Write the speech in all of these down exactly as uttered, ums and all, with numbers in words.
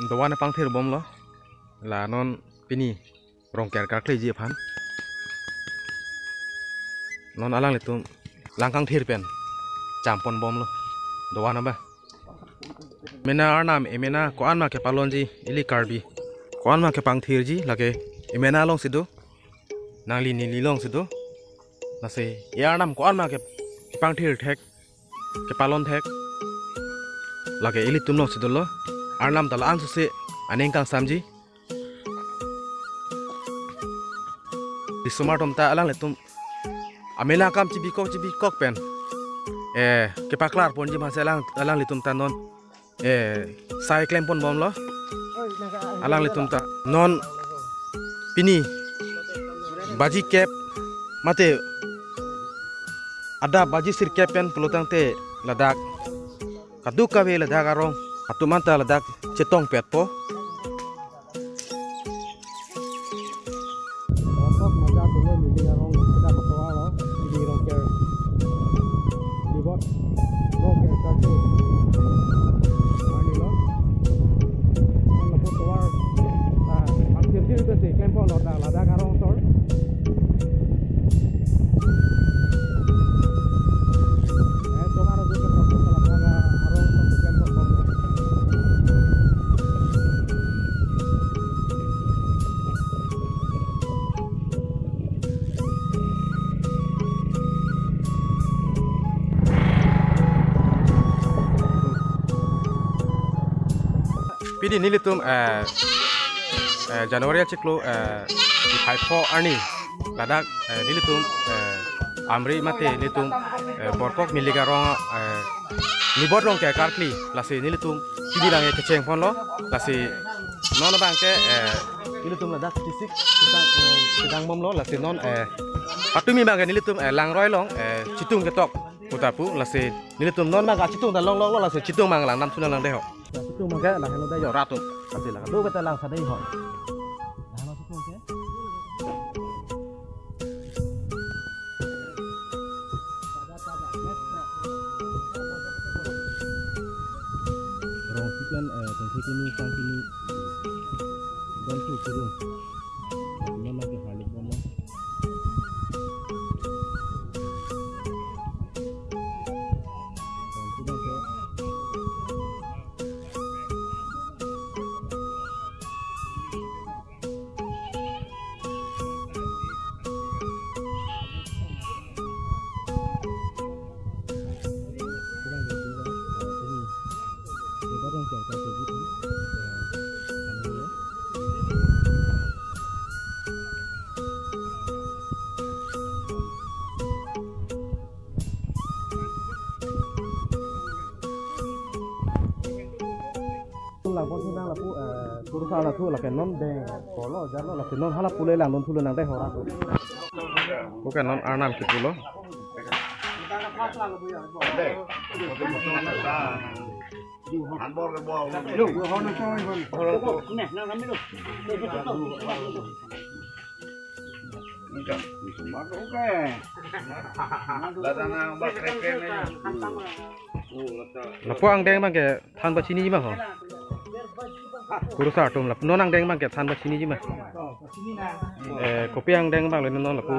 Dovan pangthir bomlo. La non pini Rongker karkleji aphan. Non alanglitum lang kangthir pen champon bomlo. Dovan aba. Mena arnam emena ko-an ma kepalonji ili Karbi. Ko-an ma kepangthirji lake emena alongsi do. Nangli neli alongsi do. Lasi e arnam ko-an ma ke, kepangthir thek, kepalon thek. Lake ilitum alongsi dolo. Arnam ta la-an suse aning kangsamji. Disomar atum ta alanglitum amena akam chibikok chibikok pen, eh, kepaklar ponji masi alang, alanglitum ta non, eh, sai klempon bomlo. Alanglitum ta non pini baji kep mate adap baji sirkep pen pulotangte ladak kadokave ladak arong atum anta ladak chetongpetpo. Rongkok maja tulo miling arong kita patovar lo, ini Rongker. Nibot Rongker kartu. Arni lo. Kan lapu tovar. Ah, pangthir thir itu si klempon lo, dak ladak arong sor. Eh, tovar itu kan lapu ladak arong sor si klempon lo. Pini nelitum, eh, eh, January achiklo, eh, iphaipho arni ladak, eh, nelitum, eh, Amri mate nelitum, eh, Borkok miling arong, eh, Nibot Rongker karkli, lasi nelitum pini abang ke kecheng ponlo, lasi non abang ke, eh, nelitum ladak kisik, kisang, eh, kisang bomlo, lasi non, eh, patumi abang ke nelitum, eh, langroi along, eh, chitung ketok puta pu, lasi nelitum non abang ke chitung ta longloklo, lasi chitung abang lang nam thu nang lang deiho. Chitung abang ke lang helo dei jo ratum, lasi lang do beta lang sa deiho. Lang lo chitung ke. Rong si pen, eh, tengsi kini, sang kini, don tu kurung. Mama ke halik mama. Rong si pen ke. Langpon thu nang lapu, eh, kurusar la thu lake non deng kolo jar lo, lake non hala pu le lang non thulo nang dei hora tu. Ko ke non arnam kipulo. Lapu angdeng abang ke than pachini ma ho. Kurusar atum lapu non angdeng abang ke than pachini ma. Eh, kopi angdeng abang le non lapu.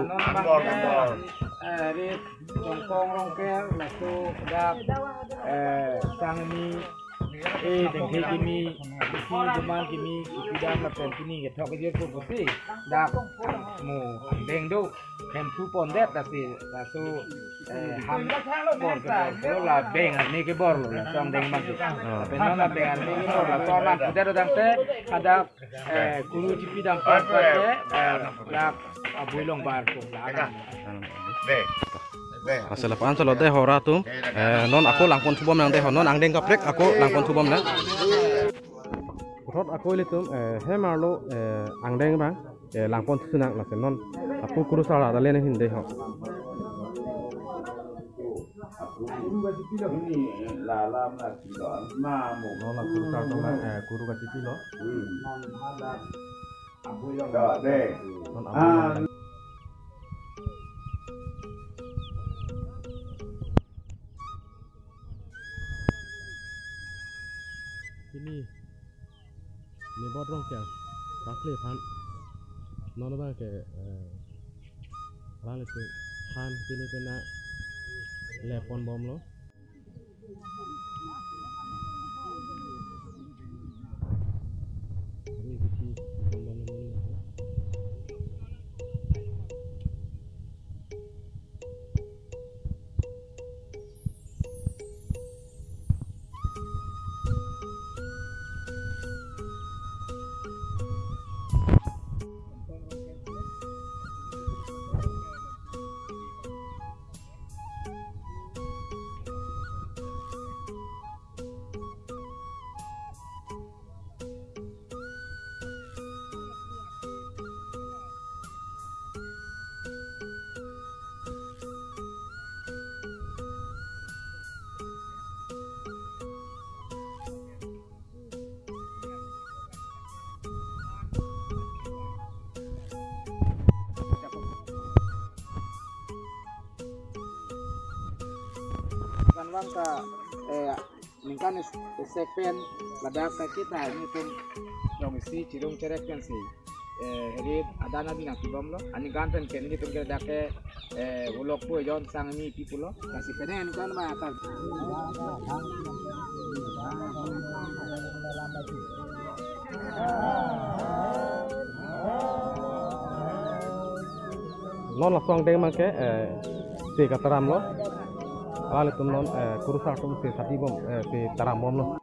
Eh, ri Rongkong Rongker, laso dak, eh, Sangni, eh, Dengthek kimi, Dengthek Duman kimi, Kipidam lapen pini kethok kejir pun pasti dak mo angdeng do, hem thu pondet, lasi laso, eh, han bor kebor lo, la beng arni kebor lo, laso angdeng abang. Oh. Lapen non la beng arni kebor, laso arnam pudet dodang te ada, eh, kuru chipidam pen pen te, eh, dak abui longbar ko la arnam. Deh. Deh. Asal apa ansal dei hora atum. Eh, non ako langpon thubom nang deiho, non angdeng kaprek ako langpon thubom nang. Puthot ako ilitum, eh, hem arlo, eh, angdeng abang. Eh, langpon thusunak lasi non lapu kurusar adalen ahin dei ho. Non la kurusar atum la, eh, kuru kachipilo. Non abu. Pini Nibot Rongker kakle aphan non abang ke, eh, alanglitum aphan pini pena lepon bomlo. Kan bang ta, eh, ningkan is-, isek pen ladak ta kita nelitum jongsi chirung cherek pensi, eh, heri adan adi nangpibomlo. Aningkan pen ke nelitum ke ladak ke, eh, ulok pu ejon sang ni pipulo. Lasi pene aningkan ma akan. Non laso angdeng abang ke, eh, pe kataramlo. Alanglitum non, eh, kurusar atum pe sati bom, eh, pe taram bomlo.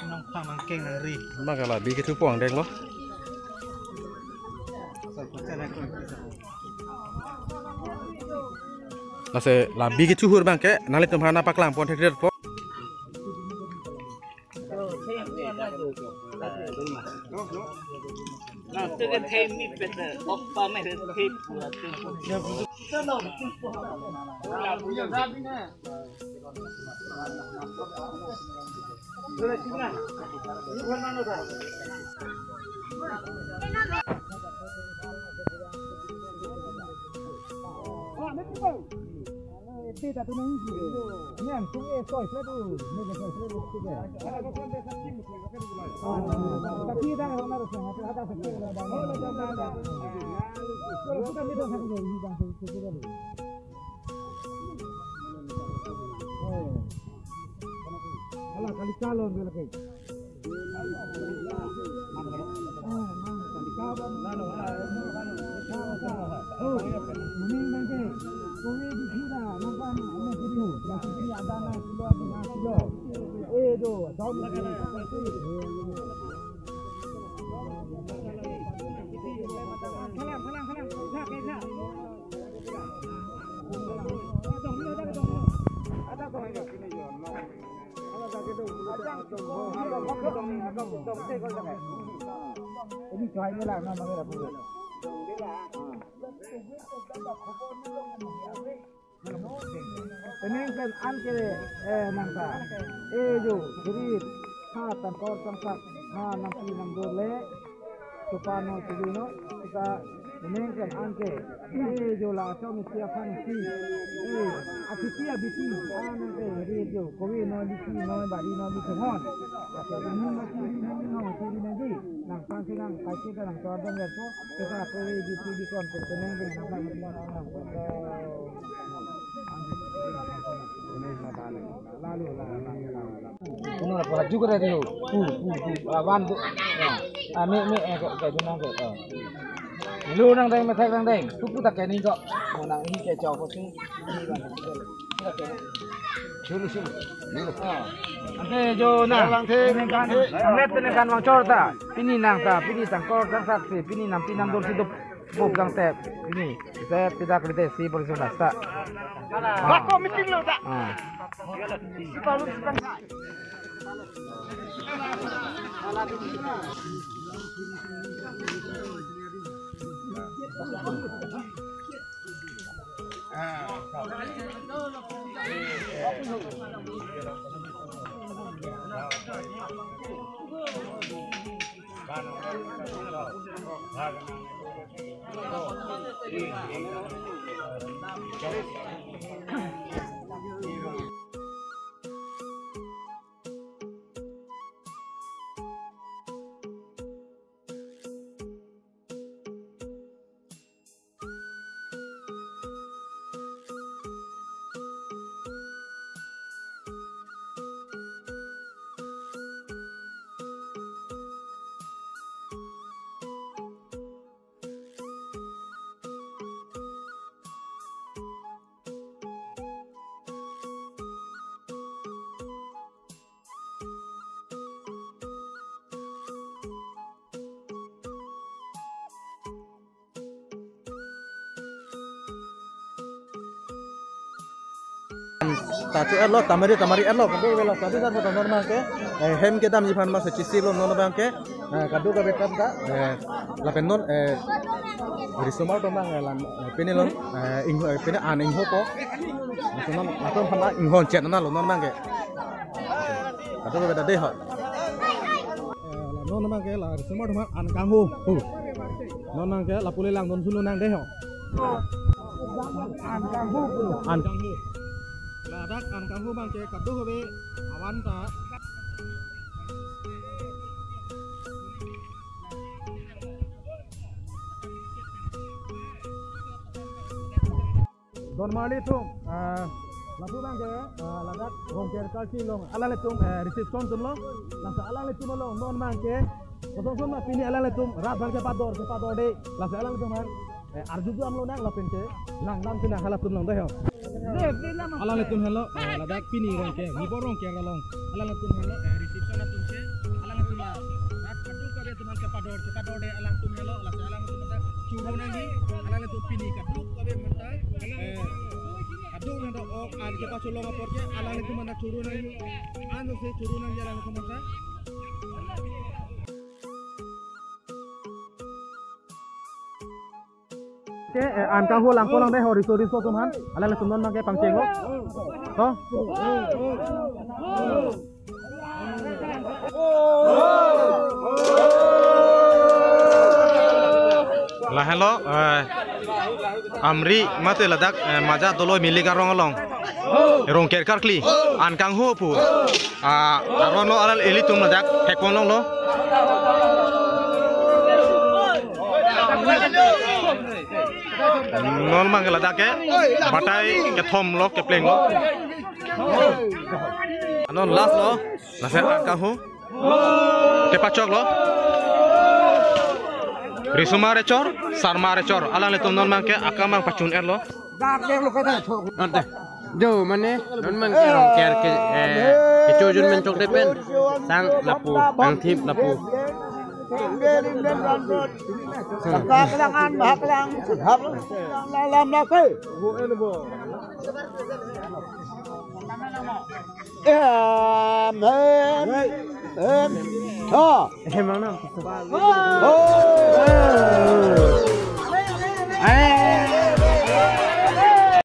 Nangphan nangkeng nangri. Bang ke labi kethupo angdenglo. Lasi labi kechuhur abang ke nanglitum aphan nangpaklang pon thekthedetpo. Ala kali calon dia lagi. Ini chai ni lang na mangera pura. Penang pen anke, eh, nangta. Eh, jo, guri, ha, tangkor, tangsak, ha, nampi, namdor le, supa no, subi no, kita, penang pen anke. Eh, jo, la, chong, isi, aphan, isi. Eh, atiti, abiti, ah, nangke, guri, jo, kowe no, lisi no, bari no, lisi hon. Ate, ini, masi, ini, ini, no, masi, ini, ini. Nang, pang, sinang, kai, kita, nang, chor, dong, ya, so, kita, kowe, lisi, lisi, kon, penang pen, nang, nang, nang, nang, nang. Kuno la pura juga tadi lo. Pu, pu, pu. Ah, wan tu. Ya. Ah, me, me, eh, kok, kok, dunang kok. Ah. Lu nang deng, methek nang deng. Tupu tak keni kok. Mo nang ini kecau kok sih. Ini bang. Sulu, sulu. Ah. Ante jo na. Lang the. Penang pen, anglet penang pen vang chor ta. Pini nangta, pini tangkor tangsak si, pini nampi namdor si dop. Buk kangtep ini, saya tidak kerja si polisi nasa. Bako meeting lo tak? Ah. Tatu erlo, tamari, tamari erlo, kado vela tatu sar foto normal ke, eh, hem kedamji aphan ma se chisi lo non abang ke, eh, kado kave tam ta, eh, lapen non, eh, risomar to mang, eh, lan, eh, pini lo, eh, ing, eh, pini an ingho po, risomar latum aphan inghon chet na lo non abang ke, kado kave ta dei ho. Eh, la non abang ke la risomar atum aphan an kanghu. Hu. Non abang ke lapu le langdun sulu nang dei ho. An kanghu. An kanghu. Ladak an kanghu abang ke kado kave avan ta. Don marli atum, ah, lapu abang ke, ah, ladak Rongker Karkli along, alanglitum, eh, reception atum lo, lasi alanglitum along, non abang ke, kosonson ma pini alanglitum, rat abang kepador, kepador dei, lasi alanglitum aphan, eh, arju ju-ang lonang lapen ke, langdam sinang halatum along dei ho. Alanglitum henlo, eh, ladak pini Rongker, Nibor Rongker along, alanglitum henlo, eh, reception atum ke, alanglitum la, rat kadokave atum aphan kepador, kepador dei alangtum henlo, lasi alangtum ta churu nangji, alanglitum pini kadokave aphanta, eh, Adung nang do ok an kepacholong apor ke alanglitum aphanta churu nangji. An do se churu nangji alanglitum aphanta. Ke, eh, an kanghu lang kolang dei ho riso riso atum aphan. Alanglitum non abang ke pangcheng lo. To? Lahelo, eh, Amri mate ladak, eh, Maja Doloi Milik arong along. Rongker Karkli. An kanghu pu. Ah, aron lo alanglitum ladak. Hekpon longlo. Non abang ke ladak ke. Batai kethom lo kepleng lo. Non last lo. Lasi an kanghu. Kepachok lo. Risomar echor, sarmar echor. Alanglitum non abang ke akam abang pachun erlo. Ante. Jo mane non abang ke Rongker ke, eh, kecho jun men chok dei pen. Sang lapu, angthip lapu. Bak lang an, bak lang. Bak lang. Lam, lam, lam, ke. Ya, men. Em. Oh. Emang nam. Oh.